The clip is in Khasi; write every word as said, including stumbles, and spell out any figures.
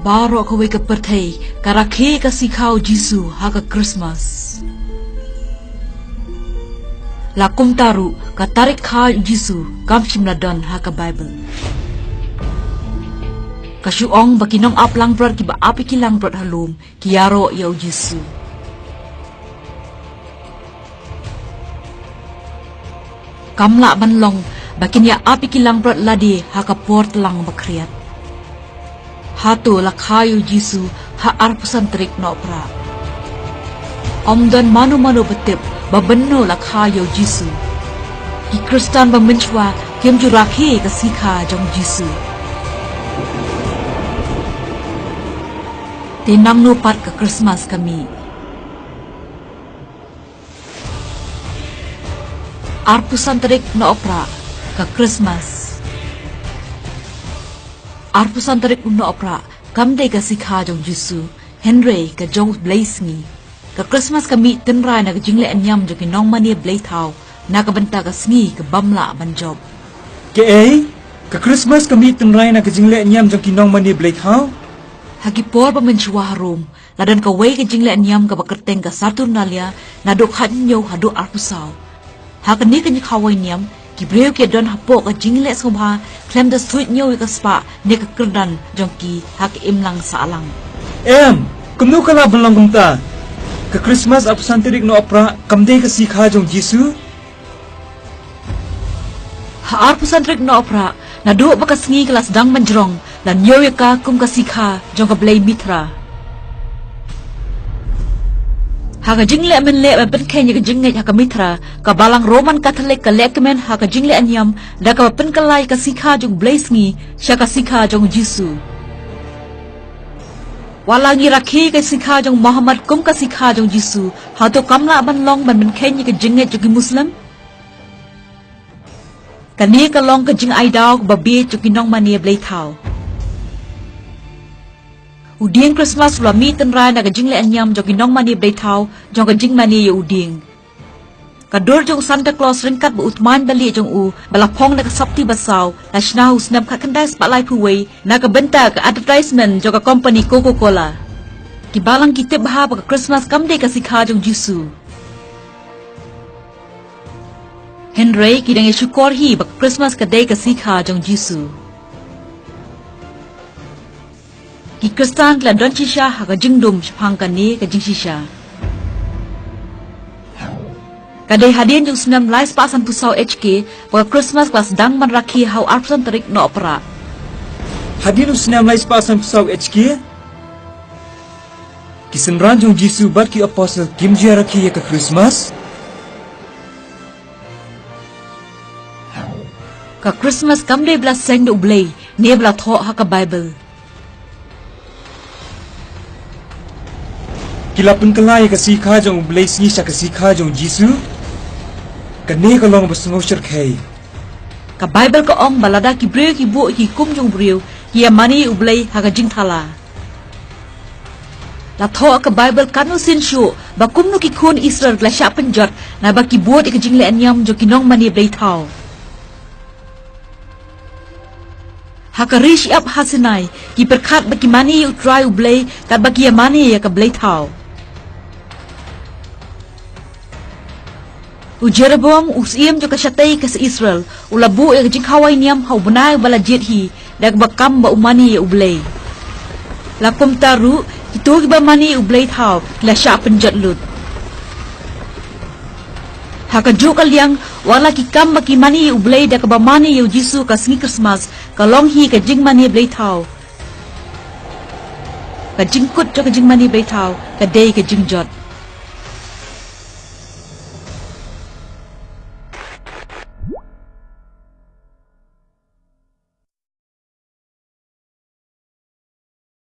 Baroh kawei ka pyrthei ka rakhe ka sikha u Jisu ha ka Christmas. La kumta ruh ka tarik kha u Jisu kam shym la don ha ka Bible. Ka shu ong ba ki nongap langbrot kiba ap ïa ki langbrot ha lum ki ïaroh ïa u Jisu. Kam lah ban long ba kin ïa ap ïa ki langbrot lade ha ka por tlang ba khriat. Hato la kha ïa u Jisu ha arphew san tarik Nohprah? Ym don mano mano ba tip ba mynno la kha ïa u Jisu. Ki Khristan ba mynshuwa kim ju rakhe ka sikha jong u Jisu. Te nangno pat ka Christmas ka mih? Arphew san tarik Nohprah ka Christmas. Arphew san tarik u Nohprah kam dei ka sikha jong u Jisu, hynrei ka jong u Blei Sngi. Ka Christmas ka mih tynrai na ka jingleh niam jong ki nongmane blei thaw na ka bynta ka sngi ka bym lah ban jop. Kaei? Ka Christmas ka mih tynrai na ka jingleh niam jong ki nongmane blei thaw? Ha ki por ba mynshuwa ha Rom, la don kawei ka jingleh niam kaba kyrteng ka Saturnalia, naduh khathynñiew haduh arphew saw. Ha kane ka jingkhawai niam, ki briew ki don hapoh ka jingleh sngewbha khlem da suidñiew ïa ka spah ne ka kyrdan jong ki ha ka imlang sahlang. Em, kumno ka lah ban long kumta? Ka Christmas arphew san tarik Nohprah kam dei ka sikha jong u Jisu? Ha arphew san tarik Nohprah, naduh ba ka sngi ka la sdang ban jrong, la ñiew ïa ka kum ka sikha jong ka blei Mithra. Ha ka jingleh mynleh ban pynkheiñ ïa ka jingngeit ha ka Mithra, ka Balang Roman Katholik ka lehkmen ha ka jingleh niam da kaba pynkylla ïa ka sikha jong u Blei Sngi sha ka sikha jong u Jisu. Wat la ngi rakhe ka sikha jong u Muhammad kum ka sikha jong u Jisu, hato kam lah ban long ban pynkheiñ ïa ka jingngeit jong ki Muslim? Kane ka long ka jingai daw kaba bieit jong ki nongmane blei thaw. U dieng Christmas u la mih tynrai na ka jingleh niam jong ki nongmane blei thaw jong ka jingmane ïa u dieng. Ka dur jong u Santa Claus ryngkat bad u tmaiñ balieh jong u ba la phong na ka sopti ba saw la shna ha u snem khatkhyndai spah laiphew wei na ka bynta ka advertisement jong ka kompani Coca-Cola. Ki Balang ki tip bha ba ka Christmas kam dei ka sikha jong u Jisu. Hynrei ki dang ïa shukor hi ba ka Christmas ka dei ka sikha jong u Jisu. Ki Khristan ki la don shisha ha ka jingdum shaphang kane ka jingshisha. Ka dei hadien jong u snem lai spah sanphew saw H K ba ka Christmas ka la sdang ban rakhe ha u arphew san tarik Nohprah. Hadien u snem lai spah sanphew saw H K, ki synran jong u Jisu bad ki apostle kim ju ïa rakhe ïa ka Christmas. Ka Christmas kam dei ba la seng da u Blei ne ba la thoh ha ka Bible. Ki la pynkylla ïa ka sikha jong u Blei Sngi sha ka sikha jong u Jisu. Kane ka long ba sngewshyrkhei. Ka Bible ka ong ba lada ki briew ki buh ïa ki hukum jong u briew, ki ïa mane ïa u Blei ha ka jingthala. La thoh ha ka Bible katno sien shuh ba kumno ki khun Israel ki la shah pynjot naba ki bud ïa ka jingleh niam jong ki nongmane blei thaw. Ha ka ri shyiap ha Sinai, ki pyrkhat ba ki mane ïa U Trai U Blei katba ki ïa mane ïa ka blei thaw. U Jeroboam, u syiem jong ka shatei ka Israel, u la buh ïa ka jingkhawai niam ha u bnai uba la jied hi, da kaba kam ba u mane ïa U Blei. La kumta ruh, kito kiba mane ïa U Blei thaw ki la shah pynjot lut. Ha kajuh ka liang, wat la ki kam ba ki mane ïa U Blei da kaba mane ïa U Jisu ha ka sngi Khristmas ka long hi ka jingmane blei thaw. Ka jingkut jong ka jingmane blei thaw ka dei ka jingjot.